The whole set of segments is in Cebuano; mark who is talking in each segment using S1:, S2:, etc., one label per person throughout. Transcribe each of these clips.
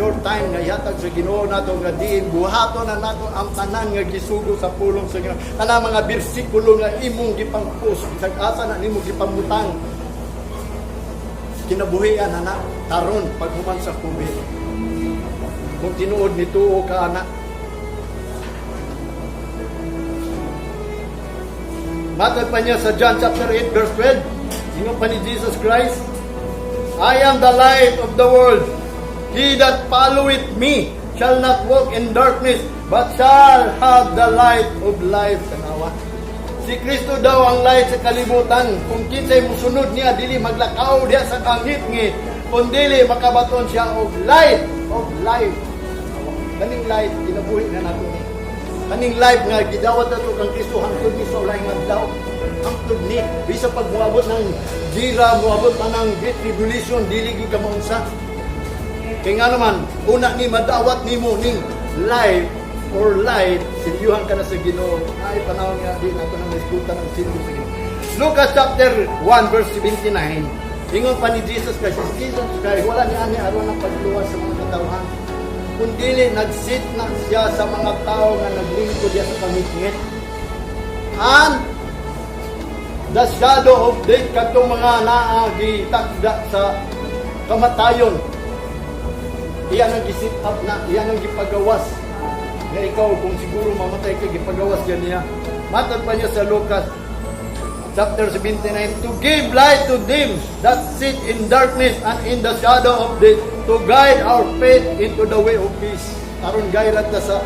S1: short time nga ihatag sa Ginoo nato nga diin buhaton na nato ang tanan nga gisugo sa pulong sa Ginoo. Tanang mga bersikulo nga imong gipang-post, bisag asa na nimo gipamutang. Kinabuhian na na karon paghuman sa COVID. Kung tinuod nituo ka ana. Matod pa niya sa John chapter 8 verse 12, ingon pa ni Jesus Christ, "I am the light of the world. He that followeth me shall not walk in darkness, but shall have the light of life." Tanawa. Si Kristo daw ang light sa kalibutan. Kung kinsay musunod niya, dili maglakaw diha sa kangitngit, kundili makabaton siya og light of life. Kaning light, kinabuhi na nato ni. Kaning life nga gidawat nato kang Kristo hangtod ni sa ulahing adlaw. Hangtod ni bisa pag moabot ng gira, moabot pa ng Great Tribulation, dili gyud ka maunsa. Kay nga naman, una ni madawat nimo ning life or light, silyuhan ka na sa Ginoo. Ay panahon nga di nato nang isgutan ang silyo sa Ginoo. Lucas chapter 1 verse 79, ingon pa ni Jesus Christ, si Jesus Christ, wala niya ani aron ang pagluwas sa mga katawhan. Kundili nag-sit na siya sa mga tao nga naglingkod diya sa pangitngit. And the shadow of death, kadtong mga naa gitakda sa kamatayon. Iya nang gi-sit up na, iya nang gipagawas. Nga ikaw, kung siguro mamatay ka, gipagawas yan niya. Matod pa niya sa Lucas chapter 79, "To give light to them that sit in darkness and in the shadow of death, to guide our feet into the way of peace." Aron gayrat ta sa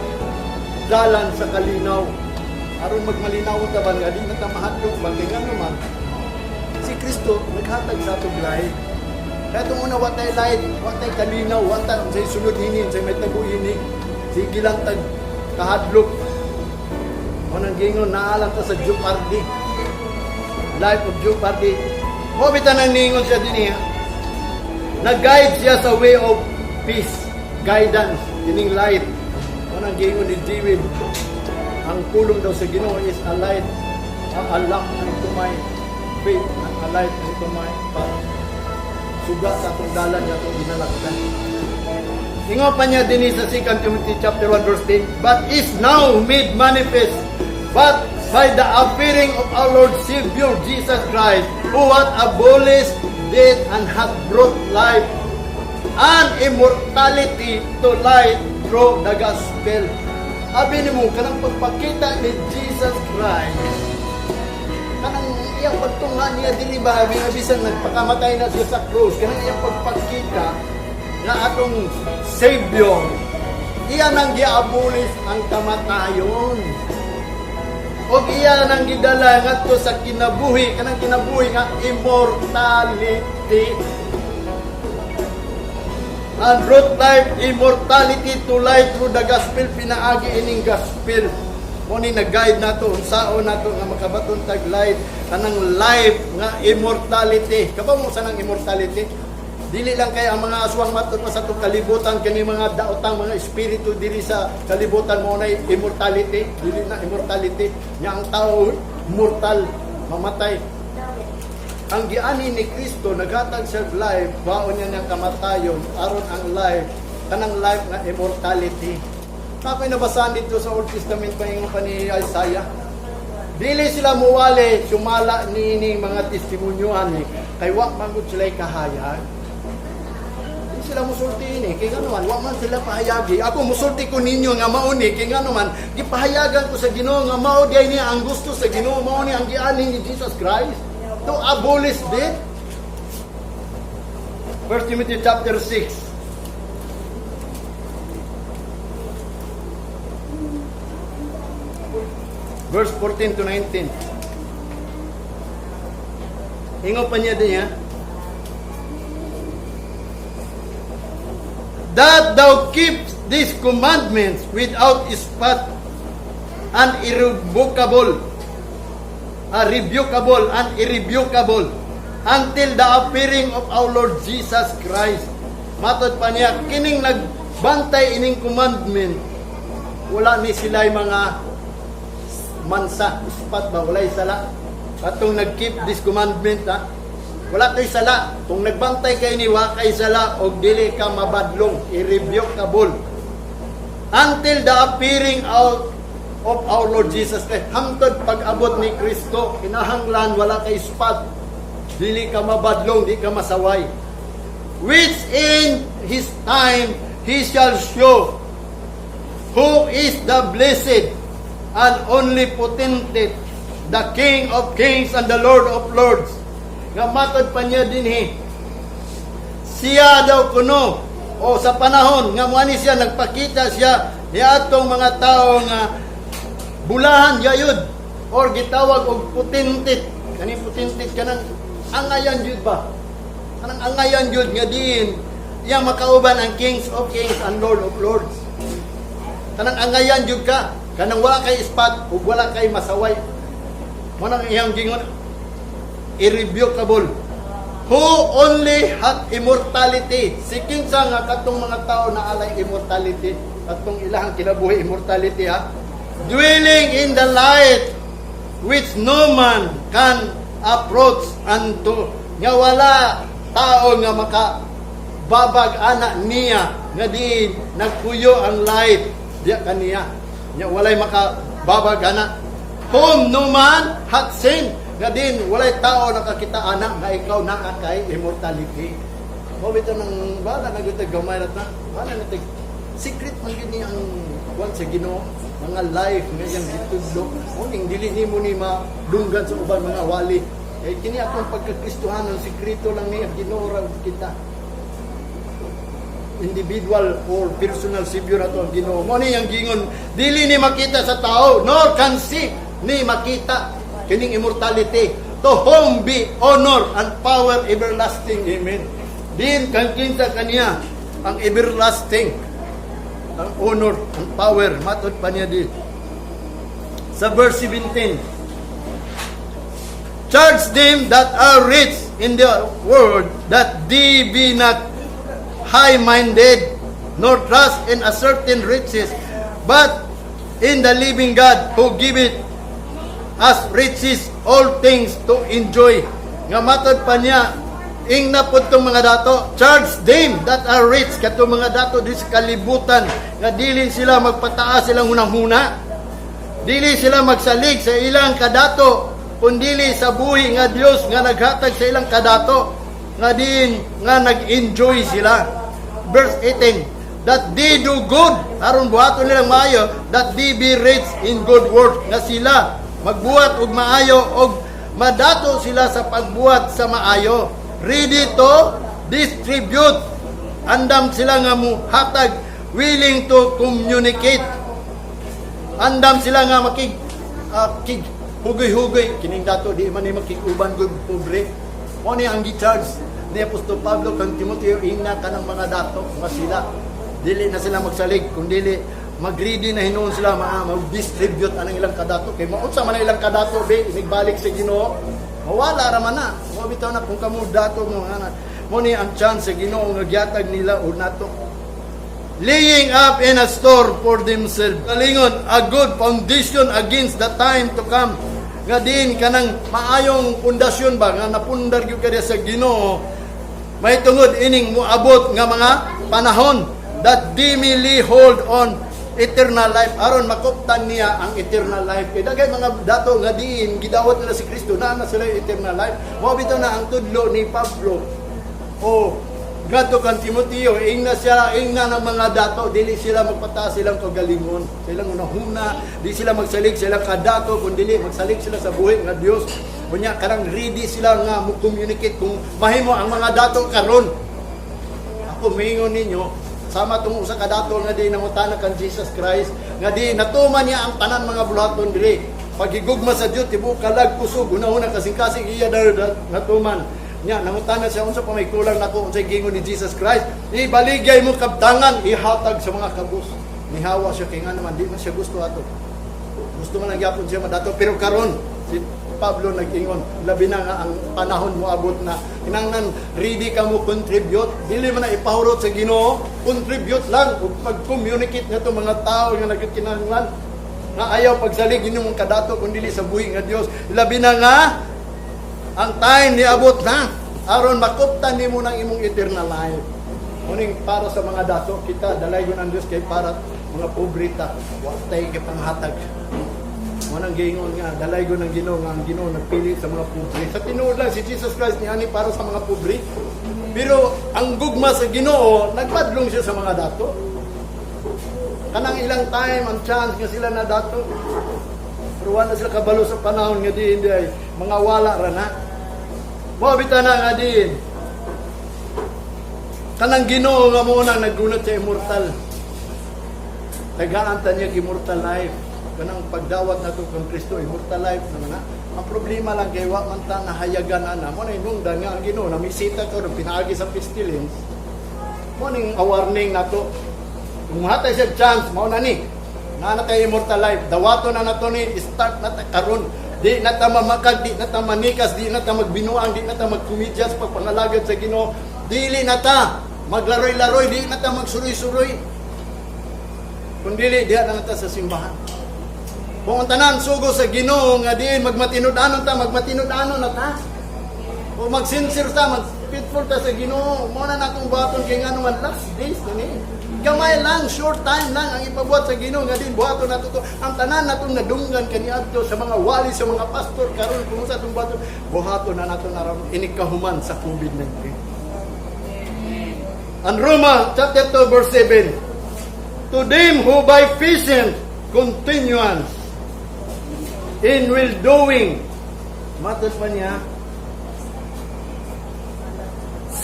S1: dalan sa kalinaw. Aron magmalinaw ta ba nga di na ta mahadlok ba, kay ngano man si Kristo naghatag sa atong light. Kaya itong una, wa tay light, wa tay kalinaw, wa tay unsay sunod ini, unsay may tabo ini. Sige lang tag kahadlok. O nang gingon, naalang ta sa Jeopardy. Life of Jeopardy. Mo bitaw nang ningon siya din niya. Nag-guide siya sa way of peace, guidance, kining light. O nang gingon ni Jewel, ang pulong daw sa Ginoo is a light, a lamp unto my feet, and a light unto my path. Suga sa atong dalan nga atong ginalaktan. Ingon pa niya din sa 2 Timothy chapter 1 verse 10, "But is now made manifest but by the appearing of our Lord Savior Jesus Christ, who hath abolished death and hath brought life and immortality to light through the gospel." Abi nimo kanang pagpakita ni Jesus Christ, kanang iyang pagtungha niya dili ba, nga bisan nagpakamatay na siya sa cross, kanang iyang pagpakita nga atong Savior, iya nang giabolis ang kamatayon. O iya nang gidala ngadto sa kinabuhi, kanang kinabuhi nga immortality. "And brought life, immortality to light through the gospel," pinaagi ining gospel. Mo ni nag-guide nato unsaon nato nga makabaton tag light, kanang life nga immortality. Kabaw mo sa nang immortality? Dili lang kay ang mga aswang matod pa sa atong kalibutan, kani mga daotang mga espiritu diri sa kalibutan mo na immortality, dili na immortality. Nya ang tao mortal, mamatay. Ang giani ni Kristo naghatag sa life, baon niya niyang kamatayon aron ang life, kanang life nga immortality. Ako'y nabasahan dito sa Old Testament pa, ingon pa ni Isaiah. Dili sila muwali sumala ni mga testimonyo ani kay wa man gud sila kahayag. Di sila musulti ini kay ngano man wa man sila pahayagi. Ako musulti ko ninyo nga mao ni kay ngano man gipahayagan ko sa Ginoo nga mao diay ni ang gusto sa Ginoo, mao ni ang giani ni Jesus Christ to abolish death. 1 Timothy chapter 6 verse 14 to 19. Ingon pa niya din niya, "That thou keep these commandments without spot and irrevocable, rebukable and irrebukable, until the appearing of our Lord Jesus Christ." Matod pa niya, kining nagbantay ining commandment, wala ni sila'y mga mansa, spot ba, walay sala. Katong nag-keep this commandment, ha? Wala kay sala. Kung nagbantay kay ni, wa kay sala og dili ka mabadlong, irrevocable. Until the appearing out of our Lord Jesus Christ. Hangtod pag-abot ni Kristo, kinahanglan wala kay spot. Dili ka mabadlong, di ka masaway. Which in His time He shall show, who is the blessed and only potentate, the King of kings and the Lord of lords. Nga matod pa niya dinhi, siya daw kuno o sa panahon nga muani siya, nagpakita siya niadtong mga tao nga bulahan gayud or gitawag og potentate. Kani potentate, kanang angayan jud ba, kanang angayan jud nga diin iyang makauban ang Kings of Kings and Lord of Lords. Kanang angayan jud ka, kanang wala kay spot ug wala kay masaway. Mo nang iyang gingon, irrevocable, who only hath immortality. Si kinsa nga katong mga tao na alay immortality, katong ilahang kinabuhi immortality ha, dwelling in the light which no man can approach unto, nga wala tao nga maka babag ana niya, nga diin nagpuyo ang light diya kaniya nya, walay makababag ana, whom no man hath seen, nga din walay tao nakakita ana, nga ikaw naa kay immortality mo. Bitaw nang wala na gyud gamay ra ta, wala na tag secret man gyud ni ang kuan sa Ginoo, mga life nga iyang gitudlo. Uning dili nimo ni madunggan sa uban mga wali kay kini akong pagkakristohanon, sekreto lang ni ang Ginoo ra kita, individual or personal savior ato ang Ginoo. Mo ni ang gingon, dili ni makita sa tao, nor can see ni makita kining immortality, to whom be honor and power everlasting. Amen. Din kang kinsa kaniya ang everlasting ang honor, ang power. Matod pa niya di sa verse 17, "Charge them that are rich in the world that they be not high-minded, nor trust in a certain riches, but in the living God who giveth us riches all things to enjoy." Nga matod pa niya, ing napod tong mga dato, charge them that are rich, katong mga dato di sa kalibutan, nga dili sila magpataas silang hunahuna, dili sila magsalig sa ilang kadato, kundili sa buhi nga Dios nga naghatag sa ilang kadato, nga din nga nag-enjoy sila. Verse 18, that they do good, aron buhaton nilang maayo, that they be rich in good work, nga sila magbuhat og maayo og madato sila sa pagbuhat sa maayo, ready to distribute, andam sila nga muhatag, willing to communicate, andam sila nga makig kig hugoy-hugoy. Kining dato di man ni makig-uban gud pobre. Mo ni ang gi-charge ni Apostol Pablo kang Timoteo, ingna kanang mga dato nga sila dili na sila magsalig kung dili magready na hinuon sila mga mag-distribute anang ilang kadato, kay maunsa man ang ilang kadato be inigbalik sa Ginoo, mawala ra man na. Mo bitaw na kung kamo dato mo ana mo ni ang chance sa Ginoo nga gihatag nila o nato, laying up in a store for themselves. Kalingon, a good foundation against the time to come. Nga din kanang maayong pundasyon ba nga napundar gyud ka sa Ginoo may tungod ining moabot nga mga panahon, that they may lay hold on eternal life, aron makuptan niya ang eternal life. Kay daghay mga dato nga diin gidawat nila si Kristo, naa na sila yung eternal life. Mao bitaw na ang tudlo ni Pablo o ngadto kang Timoteo, ingna siya, ingna ng mga dato, dili sila magpataas silang kagalingon, sa ilang unahuna, di sila magsalig sa ilang kadato, kun dili magsalig sila sa buhi nga Dios. Unya karang ready sila nga mo communicate kung mahimo ang mga dato karon. Ako mingon ninyo, sama tong usa ka dato nga di nangutana kan Jesus Christ, nga di natuman niya ang tanan mga buluhaton diri. Pagigugma sa Dios tibuok kalag, kusog, hunahuna, kasing-kasing, iya natuman. Nya nangutana siya, "Unsa pa may kulang nako?" Unsay gingon ni Jesus Christ? "Ibaligyay mo kabtangan, ihatag sa mga kabus." Nihawa siya kay nga naman di man siya gusto ato. Gusto man lang gyapon siya madato, pero karon si Pablo nag-ingon, labi na nga ang panahon mo abot na, kinahanglan ready ka mo contribute, dili man na ipahurot sa Ginoo, contribute lang ug mag-communicate ngadto mga tao nga nagkinahanglan nga ayaw pagsalig inyong kadato kun dili sa buhi nga Dios, labi na nga ang time niabot na. Aron makuptan nimo ng imong eternal life. Muning para sa mga dato kita, dalaygon ang Dios kay para mga pobre ta, wa tay panghatag. Mo nang giingon nga dalaygon ang Ginoo nga ang Ginoo nagpili sa mga pobre. Sa tinuod lang, si Jesus Christ niani para sa mga pobre. Pero ang gugma sa Ginoo, nagpadlong siya sa mga dato. Kanang ilang time ang chance nga sila na dato. Pero wala sila kabalo sa panahon nga diin di ay mga wala ra na. Mao bitaw na nga diin. Kanang Ginoo nga mo nang naggunot sa immortal. Tagaan ta niya immortal life. Kanang pagdawat nato kang Kristo, immortal life naman na. Ang problema lang kay wa man ta nahayagan ana. Mo na inungdan nga ang Ginoo namisita ko pinaagi sa pestilence. Mo ning warning nato. Kung mahatay siya chance, mao na ni. Naa na kay immortal life. Dawato na nato ni, start na ta karon. Di na ta mamakag, di na ta manikas, di na ta magbinuang, di na ta magkomedya sa pagpangalagad sa Ginoo. Dili na ta maglaroy-laroy, di na ta magsuroy-suroy. Kung dili, diha na ta sa simbahan. Kung ang tanan sugo sa Ginoo nga diin magmatinud-anon ta, magmatinud-anon na ta. O magsincere ta, mag-faithful ta sa Ginoo. Mo na natong buhaton kay ngano man last days na ni. Gamay lang, short time lang ang ipabuhat sa Ginoo nga din buhaton nato to. Ang tanan natong nadunggan kaniadto sa mga wali, sa mga pastor karon kung sa atong buhaton, buhaton na nato na inigkahuman sa COVID-19. Ang Roma chapter 2 verse 7. To them who by patient continuance in well doing, matod pa niya,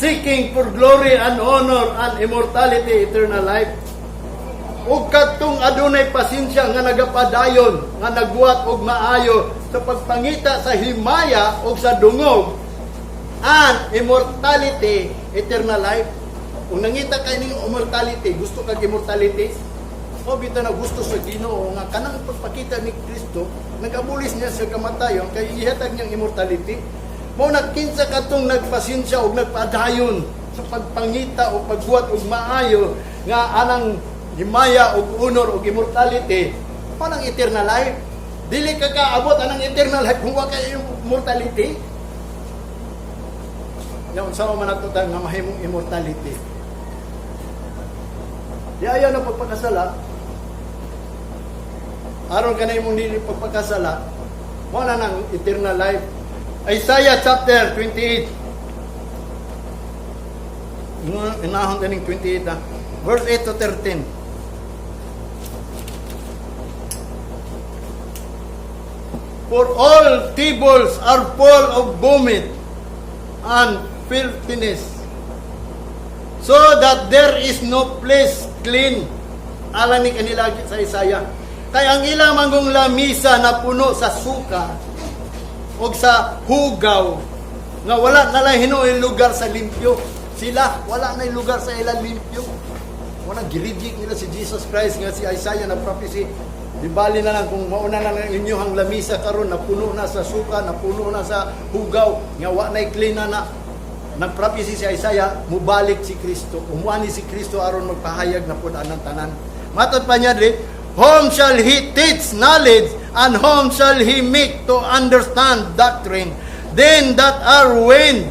S1: seeking for glory and honor and immortality, eternal life. Ug kadtong adunay pasensya nga nagapadayon, nga nagbuhat og maayo sa pagpangita sa himaya og sa dungog and immortality, eternal life. Kung nangita kay ning immortality, gusto kag immortality, o bitaw na gusto sa Ginoo nga kanang pagpakita ni Kristo, nag-abolish niya sa kamatayon kay ihatag niyang immortality. Mao na kinsa katong nagpasensya og nagpadayon sa pagpangita o pagbuhat og maayo nga anang himaya og honor og immortality, panang eternal life. Dili ka kaabot anang eternal life kung wa kay immortality. Nya unsa man nato ta nga mahimong immortality? Di ayaw na pagpakasala. Aron ka na imong dili pagpakasala, mo na nang eternal life. Isaiah chapter 28. Inahon ka ning 28 ha. Verse 8 to 13. For all tables are full of vomit and filthiness, so that there is no place clean. Alang ni kanila sa Isaiah. Kay ang ilang manggong lamisa na puno sa suka o sa hugaw nga wala na lang hinuoy lugar sa limpyo. Sila, wala na lugar sa ilang limpyo. Wala, gireject nila si Jesus Christ nga si Isaiah na prophecy. Di bali na lang kung mauna na lang ang inyong lamisa karon, napuno na sa suka, napuno na sa hugaw, nga wa na clean na na. Nag-prophecy si Isaiah, mubalik si Kristo. Umuani si Kristo aron magpahayag na pud anang tanan. Matod pa niya diri, "Whom shall he teach knowledge and whom shall he make to understand doctrine? Them that are weaned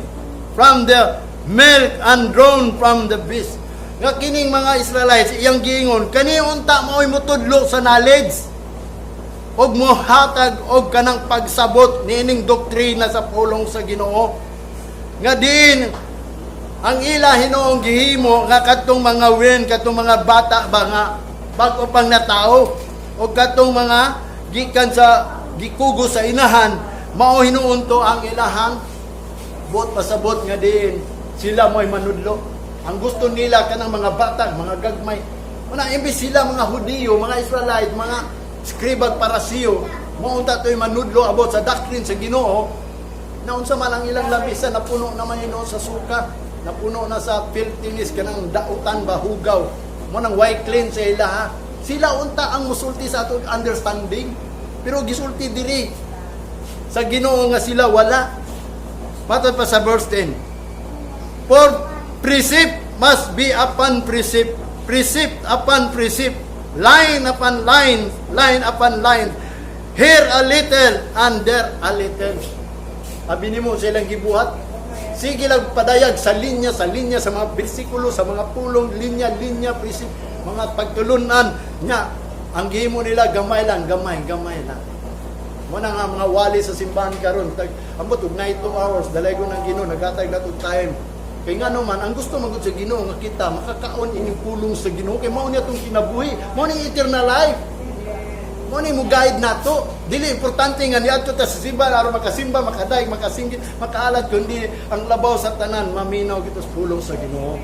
S1: from the milk and drawn from the breast." Nga kining mga Israelites, iyang giingon, kani unta mao'y mutudlo sa knowledge og mohatag og kanang pagsabot niining doktrina sa pulong sa Ginoo. Nga din ang ila hinuong gihimo nga kadtong mga weaned, kadtong mga bata ba nga bag-o pang natao o kadtong mga gikan sa gikugo sa inahan, mao hinuon to ang ilahang buot pasabot nga din sila mo'y manudlo. Ang gusto nila kanang mga bata, mga gagmay. Una, imbes sila mga Hudiyo, mga Israelite, mga skribag Parasiyo, mao unta to'y manudlo about sa doctrine sa Ginoo, na unsa man ang ilang lamisa, napuno naman yun sa suka, napuno na sa filthiness, kanang dautan ba, hugaw. Mo nang way clean sa ila ha. Sila unta ang musulti sa atong understanding, pero gisulti diri sa Ginoo nga sila wala. Matod pa sa verse 10. For precept must be upon precept, precept upon precept, line upon line, line upon line, here a little and there a little. Abi nimo silang gibuhat. Sige lang padayag sa linya, sa linya, sa mga bersikulo, sa mga pulong, linya, linya, prisip, mga pagtulunan nya. Ang gihimo nila gamay lang, gamay, gamay lang. Mo na nga mga wali sa simbahan karon, tag ambot og 2 hours dalaygon ang Ginoo, naghatag nato time. Kay ngano man ang gusto man gud sa Ginoo nga kita makakaon inyong pulong sa Ginoo kay mao ni atong kinabuhi, mao ni eternal life. Mao ni mo guide nato. Dili importante nga niadto ta sa simbahan aron makasimba, makadayeg, makasinggit, makaalad, kundi ang labaw sa tanan maminaw kita sa pulong sa Ginoo.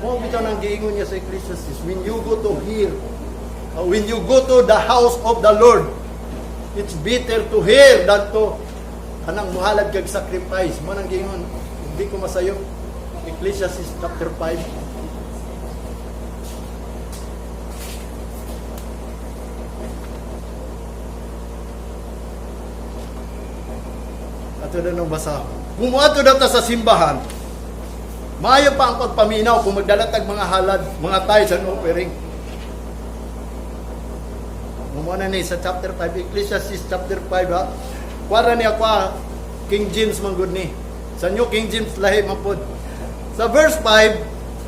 S1: Mao bitaw nang giingon niya sa Ecclesiastes, when you go to hear, when you go to the house of the Lord, it's better to hear than to kanang muhalad kag sacrifice. Mo nang giingon, hindi ko masayop. Ecclesiastes chapter 5. Ato na nung basa. Kung muadto daw ta sa simbahan, maayo pa ang pagpaminaw kung magdala tag mga halad, mga tithes and offering. Mo na ni sa chapter 5, Ecclesiastes chapter 5 ha. Kuwara niya kwa King James man gud ni. Sa New King James lahi man pod. Sa verse 5,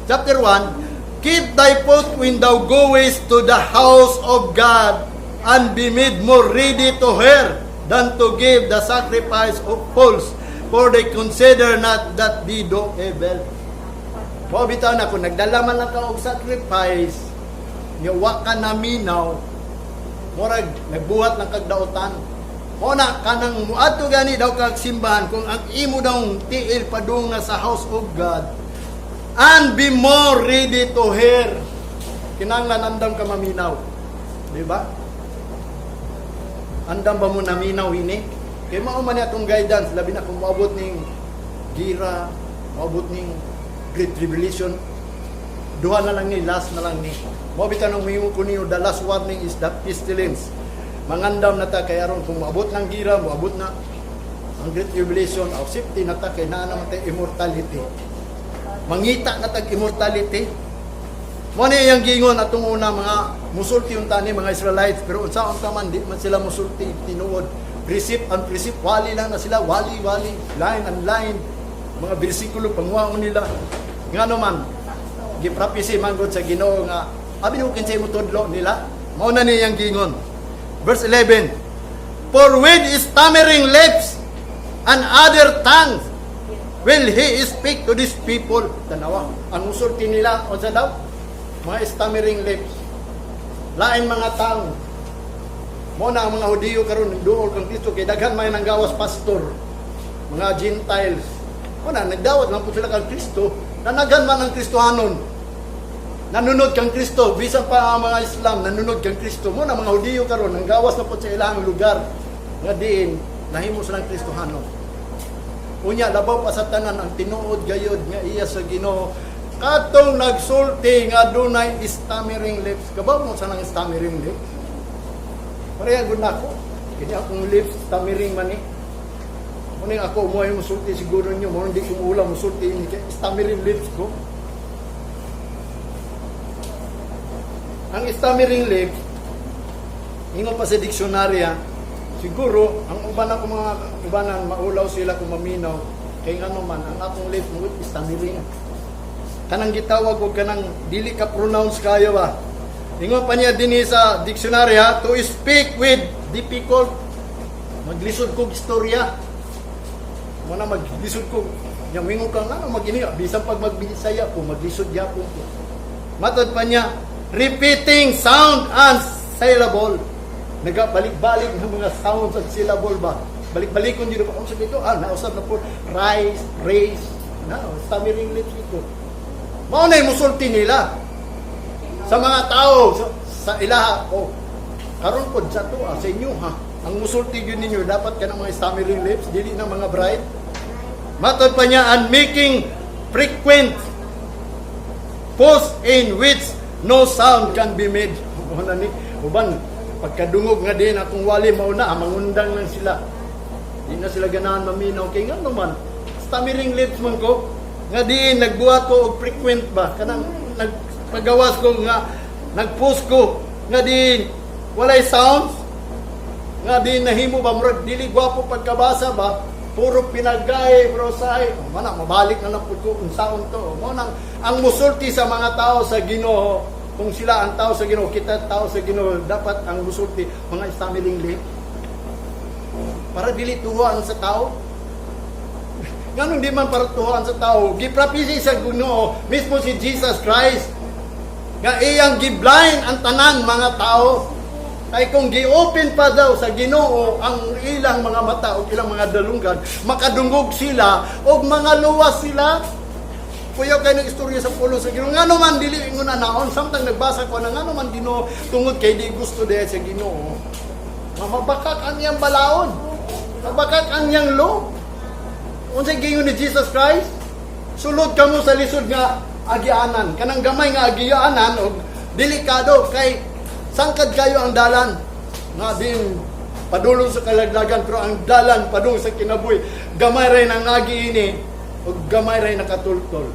S1: chapter 1, "Keep thy foot when thou goest to the house of God, and be made more ready to hear than to give the sacrifice of fools, for they consider not that they do evil." Mao bitaw na kung nagdala man lang ka og sacrifice, nya wa ka naminaw, murag nagbuhat lang kag dautan. Mao na kanang muadto gani daw kag simbahan, kung ang imo daw tiil padung na sa house of God, and be more ready to hear. Kinahanglan andam ka maminaw. Di ba? Andam ba mo naminaw ini? Kay mao man atong guidance, labi na kung moabot ning gira, moabot ning Great Tribulation, duha na lang ni, last na lang ni. Mao bitaw nang moingon ko niyo, the last warning is the pestilence. Mangandam na ta kay aron kung moabot ng gira, moabot na ang Great Tribulation, aw safety na ta kay naa naman tay immortality. Mangita na tag immortality. Mo ni iyang giingon atong una mga musulti unta ni mga Israelites, pero unsaon ta man, di man sila musulti tinuod. Precept and precept, wali lang na sila, wali wali, line and line, mga bersikulo panguhaon nila. Ngano man giprapisi man gud sa Ginoo nga abi mo kinsay mo tudlo nila. Mao na ni iyang giingon. Verse 11, "For with stammering lips and other tongues will he speak to these people." Tanawa, ang musulti nila unsa daw? Mga stammering lips. Lain mga tongue. Mo na ang mga Hudiyo karon nagduol kang Kristo kay daghan may nanggawas pastor, mga Gentiles. Mo na nagdawat lang po sila kang Kristo, nanaghan man ang Kristohanon. Nanunod kang Kristo, bisan pa ang mga Islam nanunod kang Kristo. Mo na mga Hudiyo karon nanggawas na po sa ilang lugar nga diin nahimo silang Kristohanon. Unya, labaw pa sa tanan ang tinuod gayod nga iya sa Ginoo katong nagsulti nga dunay stammering lips. Kabaw mo sa nang stammering lips? Pareha gud nako. Kini akong lips stammering man ni. Muning ako mo ay musulti siguro niyo, mo hindi ko muula musulti ni kay stammering lips ko. Ang stammering lips, ingon pa sa dictionary ha, siguro, ang uban ako mga ubanan, maulaw sila kung maminaw, kay ngano man, ang akong lips mo stammering. Kanang gitawag og kanang dili ka pronounce kayo ba. Ingon pa niya dinhi sa dictionary ha, to speak with difficult. Maglisod kog istorya. Mo na maglisod ko. Nya mingon ka nga magini, bisan pag magbisaya ko, maglisod gyapon ko. Matod pa niya, repeating sound and syllable. Nagabalik-balik ng mga sounds at syllable ba? Balik-balikon dito pa. Unsa dito? Ah, nausab na po. Rice, race. Na, stammering lips ito. Mao na yung musulti nila sa mga tao sa ilaha. Oh, karon pod sa to, ah, sa inyo ha. Ang musulti yun ninyo dapat ka ng mga stammering lips, dili ng mga bride. Matod pa niya, and making frequent pause in which no sound can be made. Mao na ni uban pagkadungog nga din akong wali mao na, ah, mangundang lang sila. Di na sila ganahan maminaw kay ngano man stammering lips man ko nga diin nagbuhat ko og frequent ba, kanang nagpagawas ko nga nagpost ko nga diin walay sounds, nga diin nahimo ba murag dili gwapo pagkabasa ba. Puro pinagay, bro, say. Mana, mabalik na lang pud ko unsaon to. Mo nang ang musulti sa mga tao sa Ginoo, kung sila ang tao sa Ginoo, kita tao sa Ginoo, dapat ang musulti mga stammering lip. Para dili tuhuan sa tao. Nganong di man para tuhuan sa tao? Giprapisi sa Ginoo, mismo si Jesus Christ, nga iyang giblind ang tanan mga tao. Kay kung gi-open pa daw sa Ginoo ang ilang mga mata o ilang mga dalunggan, makadungog sila og mga luwas sila. Kuyaw kay ng istorya sa pulong sa Ginoo. Ngano man dili ingon naon samtang nagbasa ko na ngano man Ginoo, tungod kay di gusto diha sa Ginoo nga mabakak ang iyang balaod. Mabakak ang iyang law. Unsay giingon ni Jesus Christ? Sulod kamo sa lisod nga agianan. Kanang gamay nga agianan og delikado kay sangkad kayo ang dalan nga din padulong sa kalaglagan, pero ang dalan padung sa kinabuhi, gamay ray nang agi ini ug gamay ray nakatultol.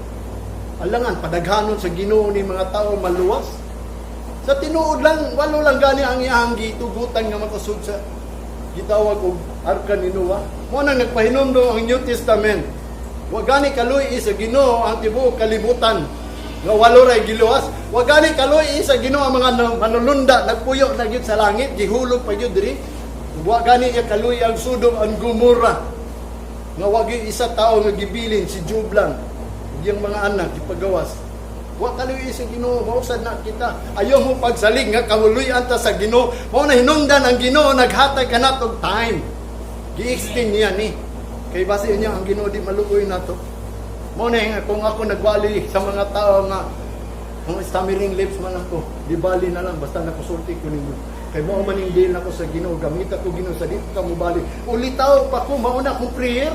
S1: Alangan padaghanon sa Ginoo ni mga tao maluwas. Sa tinuod lang, walo lang gani ang iyang gitugutan nga makasud sa gitawag og Arka ni Noah. Mo nang nagpahinumdom ang New Testament. Wa gani kaluy sa Ginoo ang tibuok kalibutan nga walo ray giluwas. Wa gani kaluy sa Ginoo ang mga manulunda nagpuyo na gyud sa langit, gihulog pa gyud diri. Wa gani niya kaluy ang Sodom and Gomorrah nga wa gyud isa tao nga gibilin, si Job lang. Iyang mga anak gipagawas. Wa kaluy sa Ginoo, mao sad na kita. Ayaw mo pagsalig nga kamuluy-an ta sa Ginoo. Mao na hinungdan ang Ginoo naghatag kanato og time. Gi-extend niya ni. Kay base niya ang Ginoo di maluoy nato. Mao na nga kung ako nagwali sa mga tao nga kung stammering lips man ako, di bali na lang basta nakasulti ko ninyo. Kay mao man ning deal nako sa Ginoo, gamita ko Ginoo sa di ka mobali. Ulitaw pa ko, mao na akong prayer.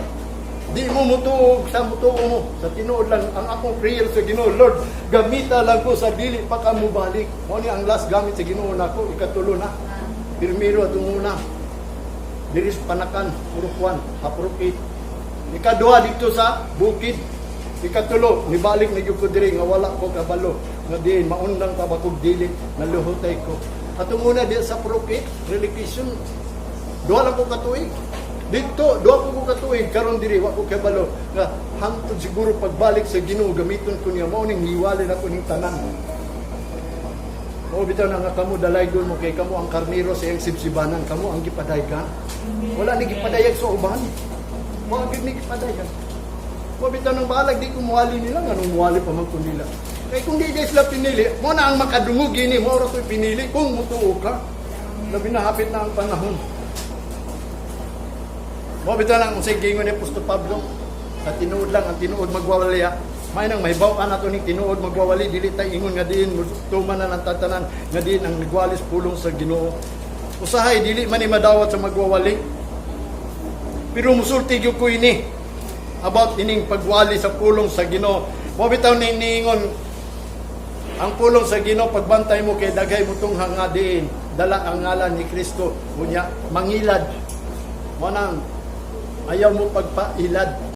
S1: Di mo mutuog sa mutuo mo. Sa tinuod lang ang akong prayer sa Ginoo, Lord, gamita lang ko sa dili pa ka mobalik. Mao ni ang last gamit sa Ginoo nako, ikatulo na. Pirmiro atong una. Diri sa Panacan, Purok 1, Purok 8. Ikaduha dito sa bukid. Ikatulo, nibalik na gyud ko diri nga wala ko kabalo. Nga diin maundang pa ba kog dili, naluhutay ko. Atong una di sa Purok 8, relocation. Duha lang ko katuig. Dito, duha ko katuig karon diri wa ko kabalo nga hangtod siguro pagbalik sa Ginoo gamiton ko niya, mao ning giwali na ko ning tanan. Mao bitaw na nga kamo dalaygon mo kay kamo ang karniro sa iyang sibsibanan, kamo ang gipadaygan. Wala ni gipadayag sa uban. Wa gyud ni gipadayag. Mao bitaw nang balag di ko muwali nila, nganong muwali pa man ko nila? Kay kung di sila pinili, mo na ang makadungog ini, mo ra ko'y pinili kung mutuo ka. Labi na hapit na ang panahon. Mo bitaw nang unsay giingon ni Apostol Pablo, sa tinuod lang ang tinuod magwawali ha. May nang mahibaw ka nato ning tinuod magwawali, dili tay ingon nga diin tuman na ng tatanan nga diin ang nagwalis pulong sa Ginoo. Usahay dili man ni madawat sa magwawali. Pero musulti gyud ko ini about ining pagwali sa pulong sa Ginoo. Mo bitaw ni niingon ang pulong sa Ginoo, pagbantay mo kay daghay mo tong nga diin dala ang ngalan ni Kristo, unya mangilad. Mo nang ayaw mo pagpailad.